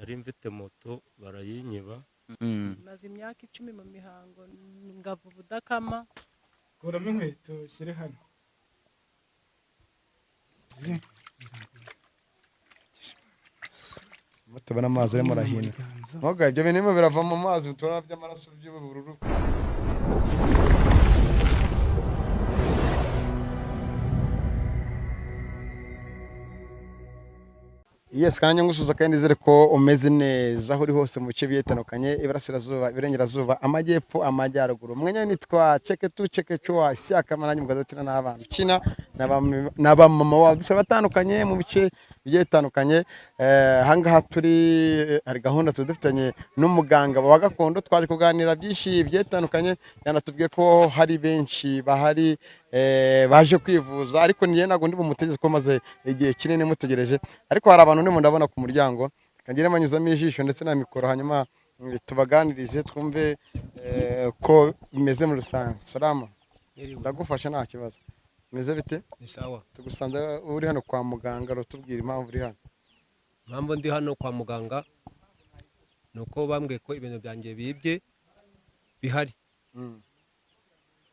Nari mfite moto barayinyiba. Maze imyaka 10 mu mihango ngava ubudakama. Kuramo inkweto ushyire hano. Tubona amazi arimo arahina. Ntoga ibyo bintu birava mu mazi tubona by'amaraso by'ubururu. Yes, kandi ngusuza kandi nizere ko umeze neza aho uri hose mu bice bitandukanye, iburasirazuba, iburengerazuba, amajyepfo, amajyaruguru. Mwenye nitwa Cheketu Chekechwa Ishyaka mananye mugazatina n'abana kina n'abamama wabo dusaba batandukanye mu bice bitandukanye. Ahangaha turi hari gahunda tudufitanye n'umuganga wa gakondo, twaje kuganira byinshi bitandukanye. Yanatubwiye ko hari benshi bahari baje kwivuza, ariko niye nago ndi bumutegeze ko maze igihe kinini mutegereje, ariko hari abantu ndimo ndabona ku muryango kangire manyuzamo ijisho ndetse na mikoro, hanyuma tubaganirize twumve ko bimeze muri rusange. Salama, ndagufasha nta kibazo. Meze bite? Ni sawa. Tugusanze uri hano kwa muganga, rutubwira impamvu uri hano. Impamvu ndi hano kwa muganga nuko bambwiye ko ibintu byanjye bibye bihari.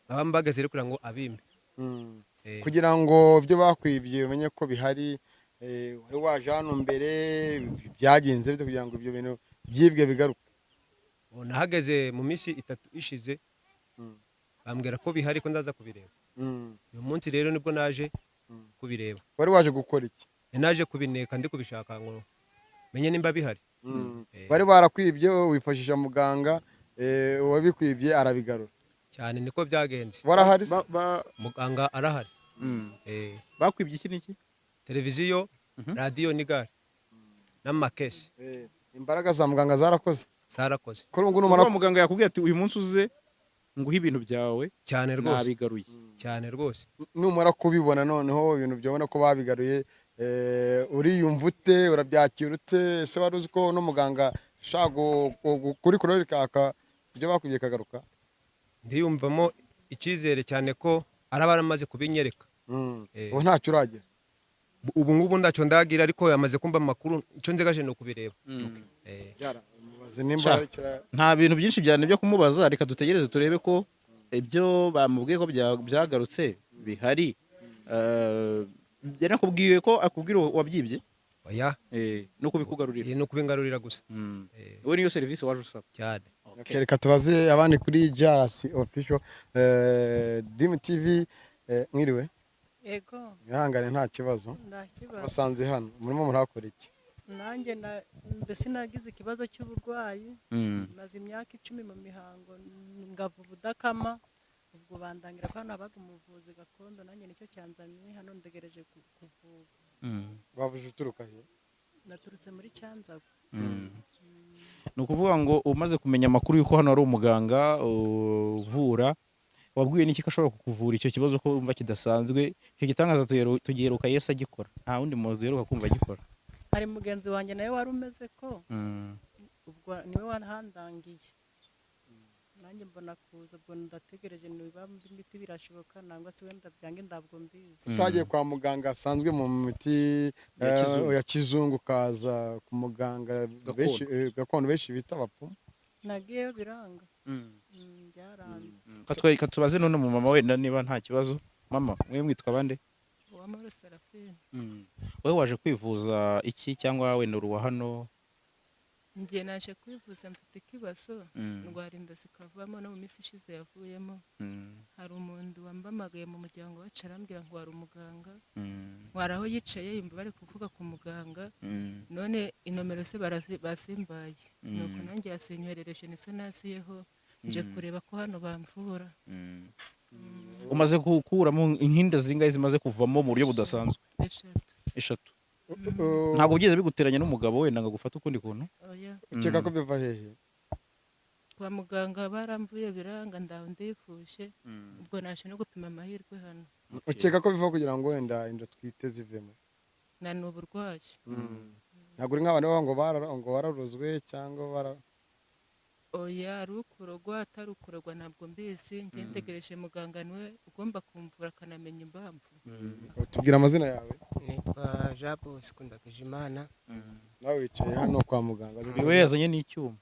Bambageze rero kugira ngo abimbe. Kugira ngo ibyo bakwibye umenye ko bihari, wari waje hano mbere byagenze bite kugira ngo ibyo bintu byibwe bigaruke? Nahageze mu minsi 3 ishize, bambwira ko bihari ko ndaza kubireba. Uyu munsi rero nibwo naje kubireba. Wari waje gukora iki? Naje kubineka ndi kubishaka ngo menye nimba bihari. Bari barakwibye wifashisha muganga, uwabikwibye arabigarura. Cyane niko byagenze. Warahari se? Muganga arahari. Bakwibye iki niki? Televiziyo, radiyo n'igare n'amakesi. Imbaraga za muganga zarakoze. Zarakoze. Kuri ubu numara muganga yakubwiye ati uyu munsi uze nguhe ibintu byawe. Cyane rwose. Nabigaruye. Cyane rwose. Numara kubibona noneho ibintu byabona ko babigaruye, uriyumva ute, urabyakira ute? Ese wari uzi ko no muganga ashaka kuri kurorika ibyo bakwibye kagaruka? Ndiyumvamo icyizere cyane ko araba aramaze kubinyereka. Ubu ntacyo uragira? Ubu ngubu ntacyo ndagira, ariko yamaze kumva amakuru, icyo nzegaje ni ukubireba. Nta bintu byinshi byane byo kumubaza, reka dutegereze turebe ko ibyo bamubwiye ko byagarutse bihari. Yanakubwiye ko akubwira wabyibye? Oya. No kubikugarurira. No kubingarurira gusa. Wowe niyo service waje usaba. Cyane. Reka tubaze abandi kuri JRC official Dim TV. Mwiriwe? Yego. Ihangane nta kibazo. Nta kibazo. Basanze hano murimo murakora iki? Nanjye mbese nagize ikibazo cy'uburwayi, maze imyaka 10 mu mihango ngava ubudakama, ubwo bandangira ko hano habaga umuvuzi gakondo, nanjye nicyo cyanzanye hano ndegereje kuvurwa. Wabuje uturuka he? Naturutse muri Cyanzago. Ni ukuvuga ngo umaze kumenya amakuru yuko hano ari umuganga uvura, wabwiye n'iki ko ashobora kukuvura icyo kibazo ko umva kidasanzwe? Icyo gitangaza tugiheruka Yesu agikora, nta wundi muntu duheruka kumva agikora. Hari mugenzi wanjye nawe wari umeze ko ubwo niwe wahandangiye, nanjye mbona kuza, ubwo ndategereje niba imiti birashoboka nangwa se wenda byange ndabwo mbizi. Utagiye kwa muganga asanzwe mu miti ya kizungu, kaza ku muganga gakondo benshi bita abapfumu? Nagiyeyo biranga. Byaranze. Katubaze none mu mama wenda niba nta kibazo. Mama, mwe mwitwa bande? Uwamahoro Serafine. Wowe waje kwivuza iki cyangwa wenda uruwa hano? Ngiye naje kwivuza mfite ikibazo, ndwara inda zikavamo, no mu minsi ishize yavuyemo. Hari umuntu wambamagaye mu muryango wacu arambwira ngo wari umuganga, wari aho yicaye yumva bari kuvuga ku muganga, none inomero se basimbaye. Nuko nanjye yasinyoherereje niso nasiyeho nje kureba ko hano bamvura. Umaze gukuramo inkinda zingahe zimaze kuvamo mu buryo budasanzwe? Eshatu. Ntabwo byigeze biguteranya n'umugabo wenda ngo gufata ukundi kuntu? Oya. Ukeka ko biva hehe? Kwa muganga baramvuye biranga, ndaho ndifuje, ubwo naje no gupima amahirwe hano. Ukeka ko biva kugira ngo wenda inda twite zivemo? Na ni uburwayi. Ntabwo uri nk'abantu bavuga ngo bararozwe cyangwa bara Oya, ari ukurogwa atari ukurogwa ntabwo mbizi, njye ntegereje muganga niwe ugomba kumvura akanamenya impamvu. Tubwira amazina yawe. Nitwa Jean Bosco Ndagijimana. Nawe wicaye hano kwa muganga. We yazanye n'icyuma.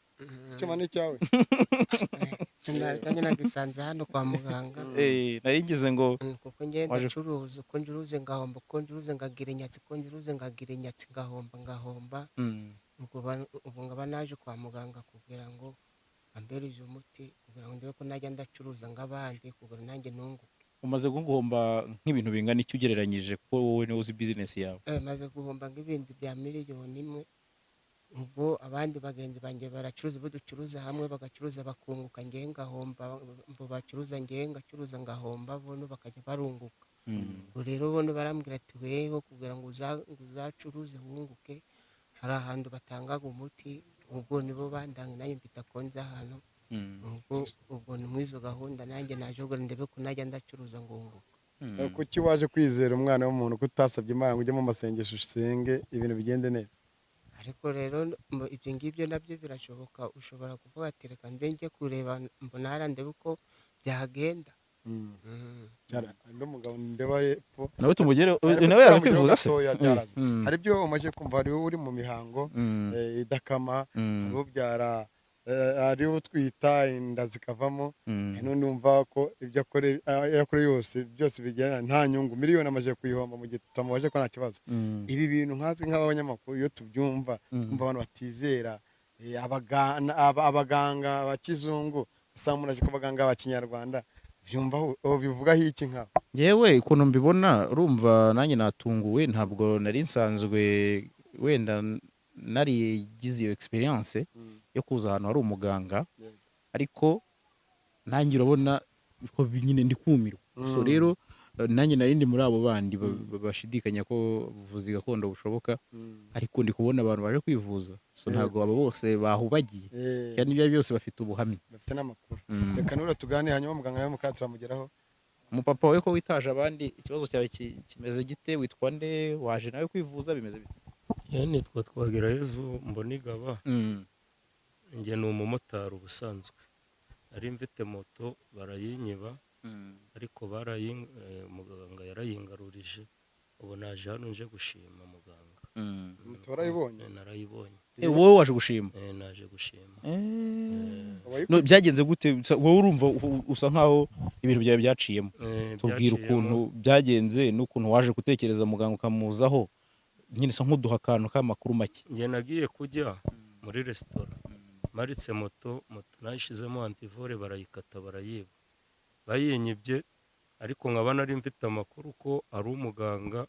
Icyuma ni cyawe? Nanjye nagisanze hano kwa muganga. Nari ngize ngo Kuko ngenda ncuruza, uko ncuruze ngahomba, uko ncuruze ngagira inyatsi, uko ncuruze ngagira inyatsi, ngahomba ngahomba. Ubu nkaba naje kwa muganga kugira ngo ambereze umuti, kugira ngo ndebe ko najya ndacuruza nk'abandi, kugira nanjye nunguke. Umaze guhomba nk'ibintu bingana icyo ugereranyije, kuko wowe niwe uzi bizinesi yawe? Maze guhomba nk'ibintu bya 1 miliyoni. Ubwo abandi bagenzi banjye baracuruza, bo ducuruza hamwe bagacuruza bakunguka, ngewe ngahomba. Bo bacuruza, ngewe ngacuruza ngahomba, bono bakajya barunguka. Ubwo rero bono barambwira ati weho kugira ngo uzacuruze wunguke, hari ahantu batangaga umuti. Ubwo nibo bandanga, nanjye mfite konza hano. Ubwo ni muri izo gahunda nanjye naje kugira ndebe ko najya ndacuruza ngunguka. Kuki waje kwizera umwana w'umuntu, ko utasabye Imana ngo ujye mu masengesho usenge ibintu bigende neza? Ariko rero ibyo ngibyo nabyo birashoboka, ushobora kuvuga ati reka nze njye kureba mbona hariya ndebe uko byagenda. Hari n'umugabo ndeba hepfo. Nawe tumugere. Ariko Nawe yaje turamugeraho kwivuza se? gatoya, byaraza. Hari ibyo umaze kumva, hari uri mu mihango idakama, hari ubyara, hari utwita inda zikavamo, hari n'undi wumva ko ibyo akora yose byose bigenda nta nyungu, miliyoni amaze kuyihomba mu gihe tutamubaje ko nta kibazo. Ibi bintu nkatwe nk'abanyamakuru iyo tubyumva, twumva abantu batizera abaganga ba kizungu, usanga umuntu aje ku baganga ba kinyarwanda, byumva bivugaho iki nkawe? Yewe, ukuntu mbibona, urumva nanjye natunguwe, ntabwo nari nsanzwe wenda narigize iyo experience yo kuza ahantu hari umuganga, ariko nanjye urabona ko nyine ndi kumirwa. So rero nanjye nari ndi muri abo bandi bashidikanya ko ubuvuzi gakondo bushoboka, ariko ndi kubona abantu baje kwivuza, so ntabwo abo bose bahubagiye cyane, ibyo ari byo byose bafite ubuhamya. Bafite n'amakuru. Reka nura tuganire, hanyuma muganga nawe mukaba turamugeraho. Umupapa we, ko witaje abandi, ikibazo cyawe kimeze gite? Witwa nde? Waje nawe kwivuza, bimeze bite? Yewe, nitwa Twagirayezu Mbonigaba. Njye ni umumotari ubusanzwe, nari mfite moto barayinyiba, ariko muganga yarayingarurije. Ubu naje hano nje gushima muganga. Moto warayibonye? Narayibonye. Wowe waje gushima? Naje gushima. No, byagenze gute? Wowe urumva usa nkaho ibintu byawe byaciyemo. Tubwira Byaciyemo. ukuntu byagenze n'ukuntu waje gutekereza muganga ukamuzaho nyine, sa nk'uduha akantu k'amakuru make. Njye nagiye kujya muri resitora, maritse moto, moto nayishizemo antivol, barayikata barayiba. Bayinyibye ariko nkaba nari mfite amakuru ko ari umuganga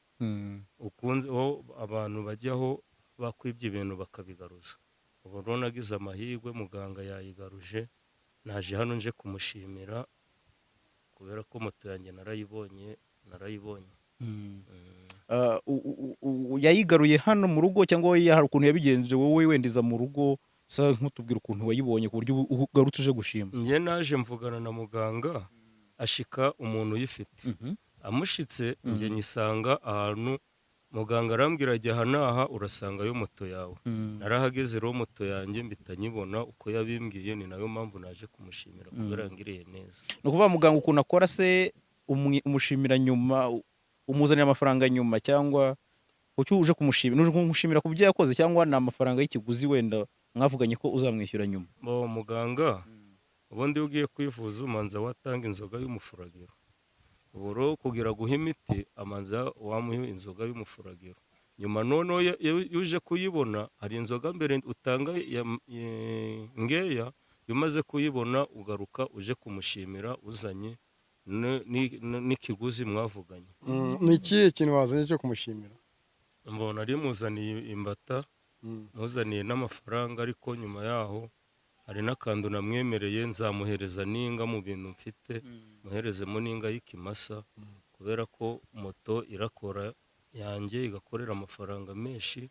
ukunze aho abantu bajyaho bakwibye ibintu bakabigaruza. Ubu rero nagize amahirwe, muganga yayigaruje. Naje hano nje kumushimira kubera ko moto yanjye narayibonye, narayibonye. Ah, yayigaruye hano mu rugo cyangwa wowe hari ukuntu yabigenje, wowe wenda iza mu rugo? Sa nk'utubwira ukuntu wayibonye ku buryo ugarutse uje gushima. Njye naje mvugana na muganga, ashika umuntu uyifite, amushitse njye nyisanga ahantu. Muganga arambwira ajya aha n'aha urasangayo moto yawe. Narahageze rero, moto yanjye mpita nyibona uko yabimbwiye. Ni nayo mpamvu naje kumushimira kubera yangiriye neza. Ni ukuvuga muganga ukuntu akora se, umushimira nyuma, umuzanira amafaranga nyuma, cyangwa kuki uje kumushimira? Uje kumushimira ku byo yakoze, cyangwa ni amafaranga y'ikiguzi wenda mwavuganye ko uzamwishyura nyuma? Bo muganga, ubundi iyo ugiye kwivuza umanza watanga inzoga y'umufuragiro. Ubu rero kugira guha imiti amanza wamuha inzoga y'umufuragiro. Nyuma noneho iyo uje kuyibona, hari inzoga mbere utanga ngeya. Iyo umaze kuyibona ugaruka uje kumushimira uzanye n'ikiguzi mwavuganye. Ni ikihe kintu wazanye cyo kumushimira? Mbona ari muzaniye imbata, muzaniye n'amafaranga, ariko nyuma yaho hari n'akantu namwemereye, nzamuhereza n'inga mu bintu mfite, muherezemo n'inga y'ikimasa, kubera ko moto irakora yanjye igakorera amafaranga menshi.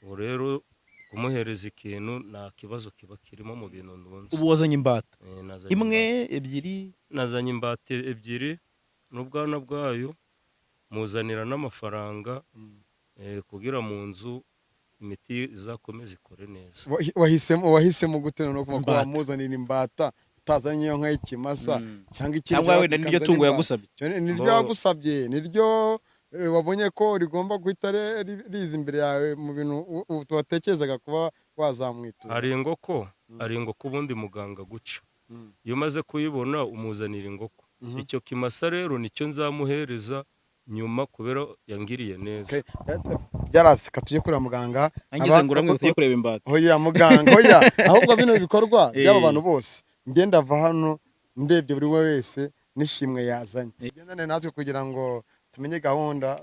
Ubu rero kumuhereza ikintu nta kibazo kiba kirimo mu bintu ndunze. Ubu wazanye imbata? Nazanye Imwe? imbata. Ebyiri? Nazanye imbata ebyiri n'ubwana bwayo, muzanira n'amafaranga, kugira mu nzu. Imiti izakomeza ikore neza. Wahisemo gute noneho kuba wamuzanira imbata utazanye iyo nka y'ikimasa cyangwa ikindi? Cyangwa wenda niryo tungo yagusabye. Niryo yagusabye, niryo wabonye ko rigomba guhita riza imbere yawe mu bintu watekerezaga kuba wazamwitura. Hari ingoko, hari ingoko ubundi muganga guca. Iyo umaze kuyibona umuzanira ingoko. Icyo kimasa rero nicyo nzamuhereza nyuma kubera yangiriye neza. Byarasika tujye kureba muganga. Angize ngo uramwe tujye kureba imbata. Hoya muganga, hoya ahubwo bino bikorwa by'aba bantu bose. Ngenda va hano ndebye buri wese nishimwe yazanye. Gendane natwe kugira ngo tumenye gahunda.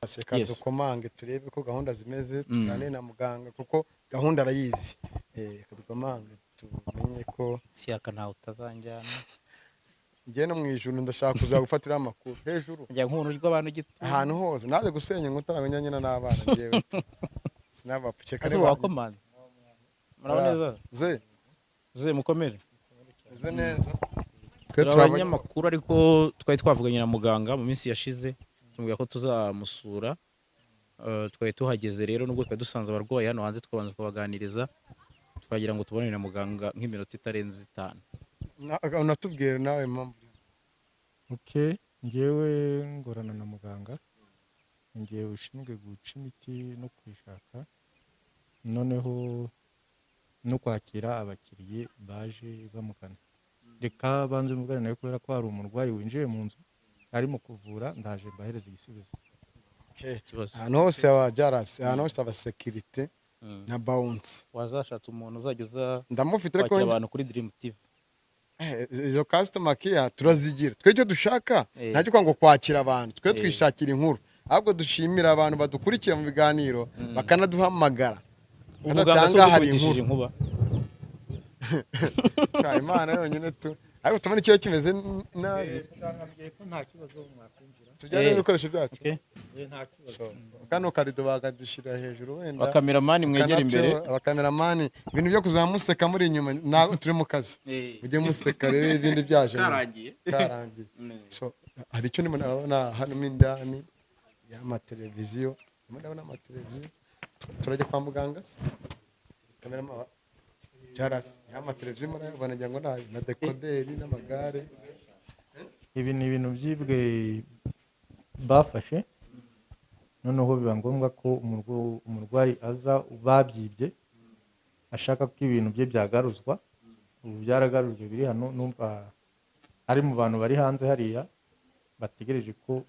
Seka dukomange turebe ko gahunda zimeze, tuganire na muganga kuko gahunda arayizi. Dukomange tumenye ko siyaka ntawe utazanjyana. Ngiye no mu ijuru ndashaka kuzagufatira amakuru hejuru. Njya nk'umuntu rw'abantu gito. Ahantu hose naje gusenya inkuta nabonye nyina n'abana ngewe. Sinabapfuke kare wakomanze. Murabona neza? Mzee mukomere. Mzee neza. Twe turabanyamakuru ariko twari twavuganye na muganga mu minsi yashize tumubwira ko tuzamusura. Twari tuhageze rero nubwo twari dusanze abarwayi hano hanze twabanza kubaganiriza twagira ngo tubonane na muganga nk'iminota itarenze 5. Unatubwira nawe impamvu. Okay, ngewe ngorana na muganga, ngewe ushinzwe guca imiti no kuyishaka, noneho no kwakira abakiriye baje bamugana. Reka banze mugana nawe kubera ko hari umurwayi winjiye mu nzu arimo kuvura, ndaje mbahereza igisubizo. Ahantu hose aba jarasi, ahantu hose aba security na bounce. Wazashatse umuntu uzajya uza ndamufite ariko abantu kuri Dream TV. Izo customer care turazigira. Twe icyo dushaka ntacyo kwanga kwakira abantu, twe twishakira inkuru. Ahubwo dushimira abantu badukurikiye mu biganiro bakanaduhamagara. Umuganga hari inkuru. Imana yonyine tu. Ariko tubona ikiyo kimeze nabi. Ko nta kibazo mwakwinjira. Tujyane n'ibikoresho byacu. Nta kibazo. Kano karido bakadushira hejuru wenda. Abakameramani mwegera imbere. Abakameramani ibintu byo kuzamuseka muri inyuma na turi mu kazi. Mujye museka rero ibindi byaje. Karangiye. Karangiye. So hari icyo ndimo nabona hano mindani ya televiziyo. Ndimo ndabona ama televiziyo. Turajya kwa muganga se. Kameramani Jarasi ama televiziyo murabona ngira ngo na dekoderi n'amagare. Ibi ni ibintu byibwe bafashe, noneho biba ngombwa ko umurwayi aza babyibye ashaka ko ibintu bye byagaruzwa. Ubu byaragarujwe biri hano, numva ari mu bantu bari hanze hariya bategereje ko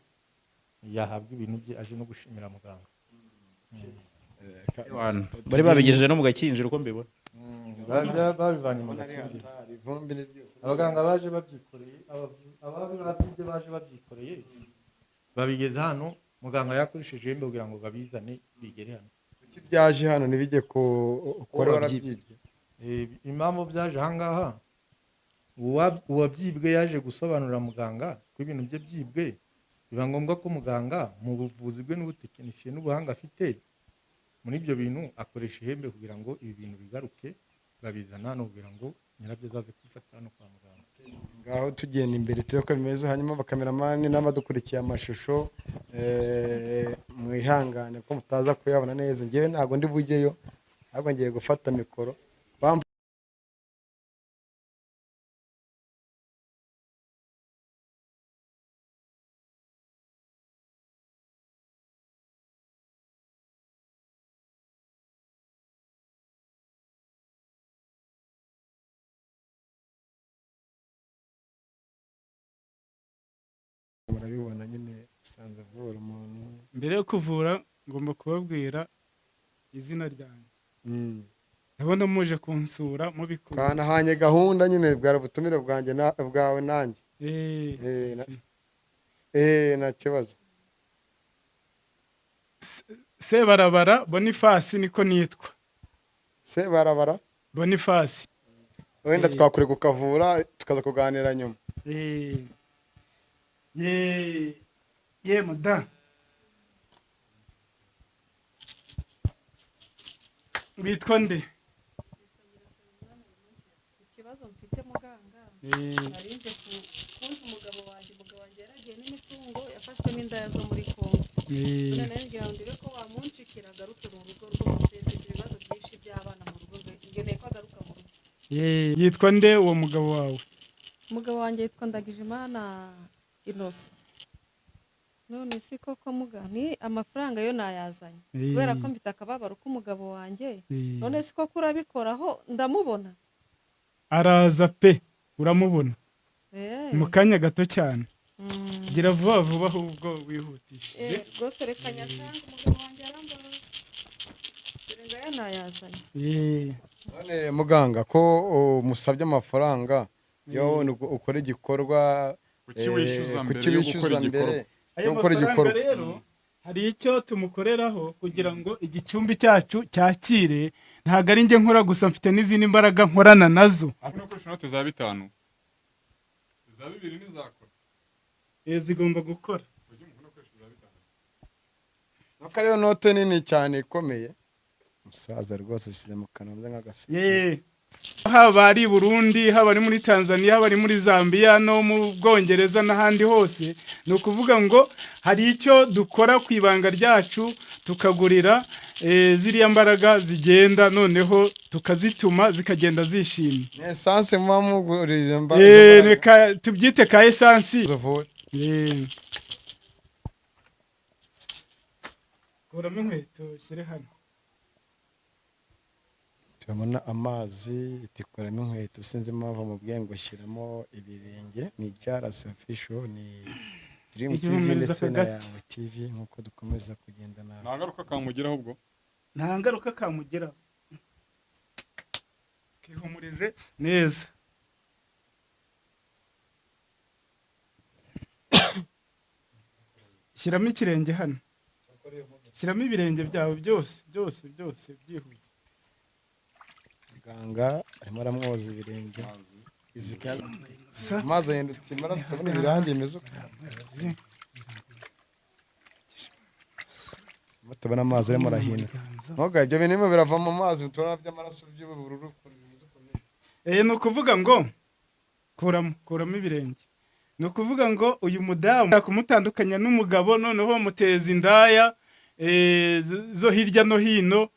yahabwa ibintu bye aje no gushimira muganga. Bari babigejeje no mu gakinjiro uko mbibona. Babivanye mu gakinjiro. Abaganga baje babyikoreye, ababi babyibye baje babyikoreye babigeza hano, muganga yakoresheje ihembe kugira ngo babizane bigere hano. Kuki byaje hano ntibijye ku wari warabyibye? Impamvu byaje ahangaha, uwabyibwe yaje gusobanurira muganga ko ibintu bye byibwe, biba ngombwa ko muganga mu buvuzi bwe n'ubutekinisiye n'ubuhanga afite muri ibyo bintu akoresha ihembe kugira ngo ibi bintu bigaruke, babizana hano kugira ngo nyirabyo azaze kwifata hano kwa muganga. Ngaho tugenda imbere turebe ko bimeze, hanyuma abakameramani n'abadukurikiye amashusho mwihangane ko mutaza kuyabona neza. Ngewe ntabwo ndi bujyeyo, ahubwo ngiye gufata mikoro. Murabibona nyine sanze avura umuntu. Mbere yo kuvura ngomba kubabwira izina ryanjye. Ndabona muje kunsura mubikora. Kanahanye gahunda nyine bwari ubutumire bwanjye na bwawe nanjye. Na kibazo. Sebarabara Boniface niko nitwa. Sebarabara Boniface. Wenda twakure kukavura tukaza kuganira nyuma. Ye muda. Witwa nde? Ikibazo mfite muganga. Narinze kuzi umugabo wanjye yaragiye n'imitungo yafashwe n'indaya zo muri Kongo. None ngira ngo ndebe ko wamunshikira agaruke mu rugo rwose, mfite ibibazo byinshi by'abana mu rugo, ngeneye ko agaruka mu rugo. Yitwa nde uwo mugabo wawe? Umugabo wanjye yitwa Ndagijimana Innocent. None si koko muga ni amafaranga yo nayazanye kubera ko mfite akababaro k'umugabo wanjye. None si koko urabikoraho ndamubona? Araza pe, uramubona mu kanya gato cyane. Gira vuba vuba ahubwo wihutishije. Rwose reka nyasanga umugabo wanjye arambabaza. Dore ngaya nayazanye. None muganga ko musabye amafaranga yo ukora igikorwa kuki wishyuza mbere yo gukora igikorwa? Rero hari icyo tumukoreraho kugira ngo igicumbi cyacu cyakire. Ntabwo ari njye nkora gusa, mfite n'izindi mbaraga nkorana nazo. Ukoresha inote za 5 za 2 ntizakora. Zigomba gukora. Nuko ariyo note nini cyane ikomeye. Umusaza rwose ashyize mu kanwa ameze nk'agaseke. Haba ari Burundi, haba ari muri Tanzania, haba ari muri Zambia no mu Bwongereza n'ahandi hose, ni ukuvuga ngo hari icyo dukora ku ibanga ryacu tukagurira ziriya mbaraga zigenda, noneho tukazituma zikagenda zishimye. Essence muba mugurira imbaraga. Reka tubyite ka essence. Kuramo inkweto shyire hano. Turabona amazi itikoramo inkweto, sinzi impamvu mubwiye ngo shyiramo ibirenge. Ni Jalas Official, ni Dream TV ndetse na Yawe TV, nkuko dukomeza kugendana. Nta ngaruka kamugeraho ubwo? Nta ngaruka kamugeraho. Kihumurize neza. Shyiramo ikirenge hano. Shyiramo ibirenge byawe byose byose byose byihuse. Muganga arimo aramwoza ibirenge. Amazi ahindutse amaraso, tubona ibirangi bimeze uko. Tubona amazi arimo arahina. Ntuga ibyo bintu birava mu mazi, tubona by'amaraso by'ubururu. Ni ukuvuga ngo kuramo ibirenge. Ni ukuvuga ngo uyu mudamu kumutandukanya n'umugabo, noneho bamuteza indaya zo hirya no hino.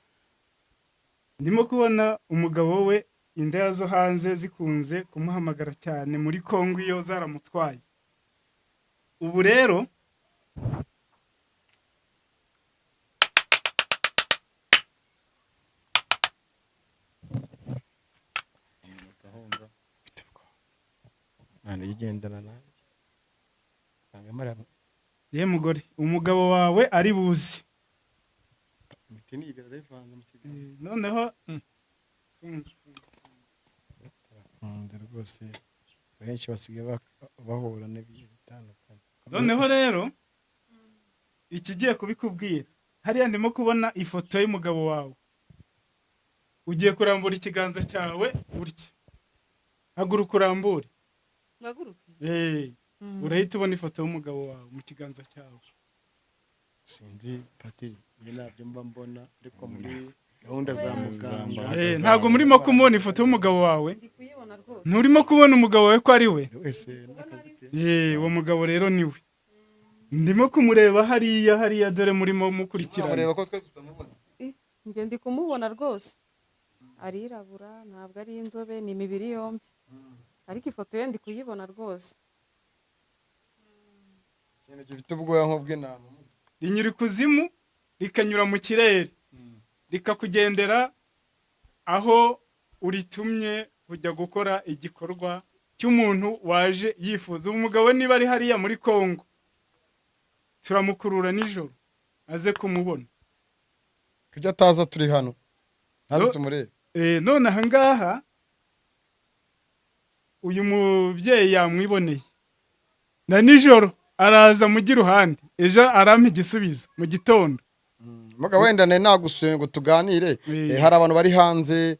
Ndimo kubona umugabo we indaya zo hanze zikunze kumuhamagara cyane muri Kongo iyo zaramutwaye. Ubu rero ye mugore, umugabo wawe ari buzi. Noneho rwose benshi basigaye bahura n'ibintu bitandukanye. Noneho rero ikigiye kubikubwira, hariya ndimo kubona ifoto y'umugabo wawe. Ugiye kurambura ikiganza cyawe utya, haguruka urambure. Urahita ubona ifoto y'umugabo wawe mu kiganza cyawe. Sinzi Patiri, njye ntabyo mba mbona, ariko muri gahunda za muganga. Ntabwo murimo kumubona ifoto y'umugabo wawe? Nturimo kubona umugabo wawe ko ari we? Uwo mugabo rero ni we. Ndimo kumureba hariya hariya, dore murimo mukurikirana. Njye ndi kumubona rwose. Arirabura, ntabwo ari inzobe, ni imibiri yombi. Ariko ifoto ye ndi kuyibona rwose. Ikintu gifite ubwoya nk'ubw'intama. Rinyura ikuzimu rikanyura mu kirere, rikakugendera aho uritumye kujya gukora igikorwa cy'umuntu waje yifuza. Umugabo niba ari hariya muri Kongo, turamukurura nijoro aze kumubona. Kujya ataza turi hano ntaze tumurebe. None aha ngaha uyu mubyeyi yamwiboneye na nijoro araza mu giruhande, ejo arampa igisubizo mu gitondo. Muga wenda ne nagusuye ngo tuganire. Hari abantu bari hanze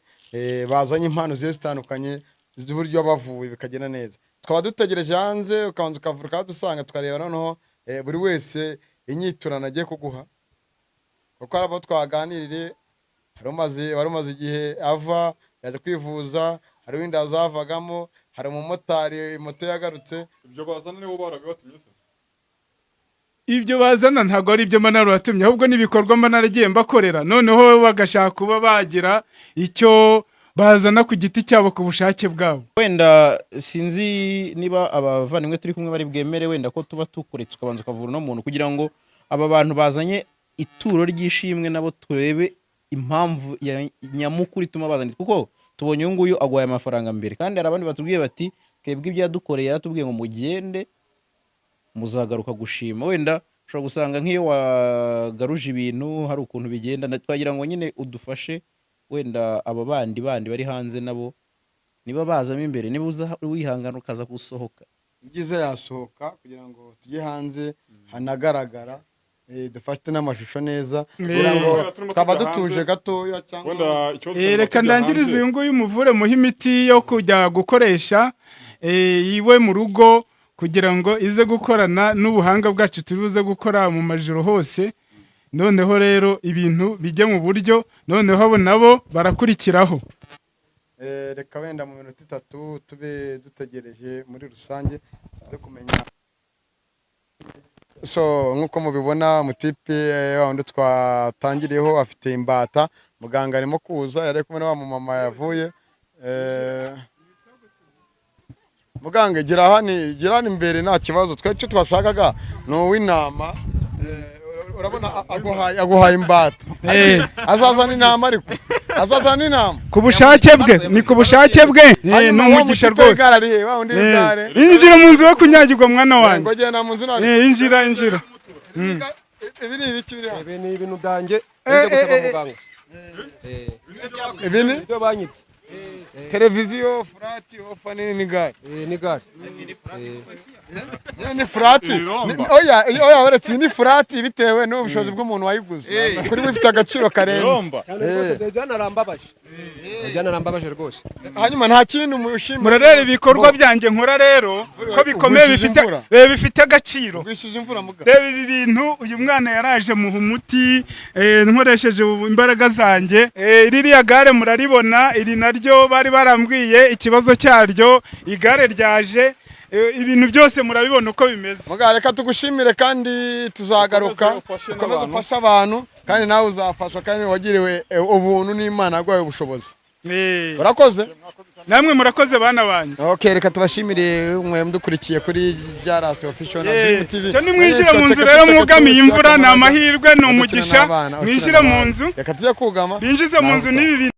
bazanye impano zigiye zitandukanye z'uburyo bavuye bikagenda neza. Twaba dutegereje hanze ukabanza ukavuruka dusanga tukareba noneho buri wese inyiturano agiye kuguha. Kuko hari abo twaganirire, hari umaze igihe ava yaje kwivuza, hari wenda azavagamo, hari umumotari moto yagarutse. Ibyo bazana nibo barabibatumye se? Ibyo bazana ntabwo ari ibyo mba narabatumye, ahubwo n'ibikorwa mba naragiye mbakorera, noneho bagashaka kuba bagira icyo bazana ku giti cyabo ku bushake bwabo. Wenda sinzi niba abavandimwe turi kumwe bari bwemere wenda ko tuba tukuretse ukabanza ukavura uno muntu, kugira ngo aba bantu bazanye ituro ry'ishimwe nabo turebe impamvu ya nyamukuru ituma bazanye, kuko tubonye uyu nguyu agwaye amafaranga mbere, kandi hari abandi batubwiye bati twebwe ibyo yadukoreye yaratubwiye ngo mugende muzagaruka gushima. Wenda ushobora gusanga nk'iyo wagaruje ibintu hari ukuntu bigenda, twagira ngo nyine udufashe wenda aba bandi bari hanze nabo niba bazamo imbere, niba uza wihangana ukaza gusohoka, ibyiza yasohoka kugira ngo tujye hanze hanagaragara, dufate n'amashusho neza, kugira ngo twaba dutuje gatoya cyangwa reka ndangirize uyu nguyu muvure muhe imiti yo kujya gukoresha iwe mu rugo, kugira ngo ize gukorana n'ubuhanga bwacu turibuze gukora mu majoro hose. Noneho rero ibintu bijye mu buryo, noneho abo nabo barakurikiraho. Reka wenda mu minota 3 tube dutegereje muri rusange tuze kumenya. So nkuko mubibona mutipe wa wundi twatangiriyeho afite imbata, muganga arimo kuza, yari kumwe na wa mama yavuye. Muganga gira hano imbere nta kibazo, twe icyo twashakaga ni uw'intama. Urabona aguhaye imbata, azazana intama, ariko azazana intama ku bushake bwe, ni ku bushake bwe, ni umugisha rwose. Injira mu nzu yo kunyagirwa mwana wanjye, injira injira. Ibi ni ibiki biri hano? Ibi ni ibintu byanjye njya gusaba muganga. Ibi ni ibyo banyibye. Televiziyo, furati, ofa ni gare. Ni gare. Ni furati. Oya, oya uretse ni furati bitewe n'ubushobozi bw'umuntu wayiguze. Kuri we ifite agaciro karenze. Byanarambabaje. Byanarambabaje rwose. Hanyuma nta kintu mushimira. Murarera ibikorwa byanjye nkora rero ko bikomeye bifite agaciro. Reba ibi bintu uyu mwana yaraje muha umuti nkoresheje imbaraga zanjye. Ririya gare muraribona, iri naryo bari barambwiye ikibazo cyaryo, igare ryaje, ibintu byose murabibona uko bimeze. Muganga reka tugushimire kandi tuzagaruka ukomeze ufashe abantu, kandi nawe uzafashwa, kandi wagiriwe ubuntu n'Imana yaguhaye ubushobozi. Urakoze? Namwe murakoze bana banjye. Okay, reka tubashimire mwe mudukurikiye kuri Jalas Official na Dream TV. Cyo nimwinjira mu nzu rero mwugamiye imvura, ni amahirwe, ni umugisha. Mwinjira mu nzu. Reka tujye kugama. Binjize mu nzu n'ibi.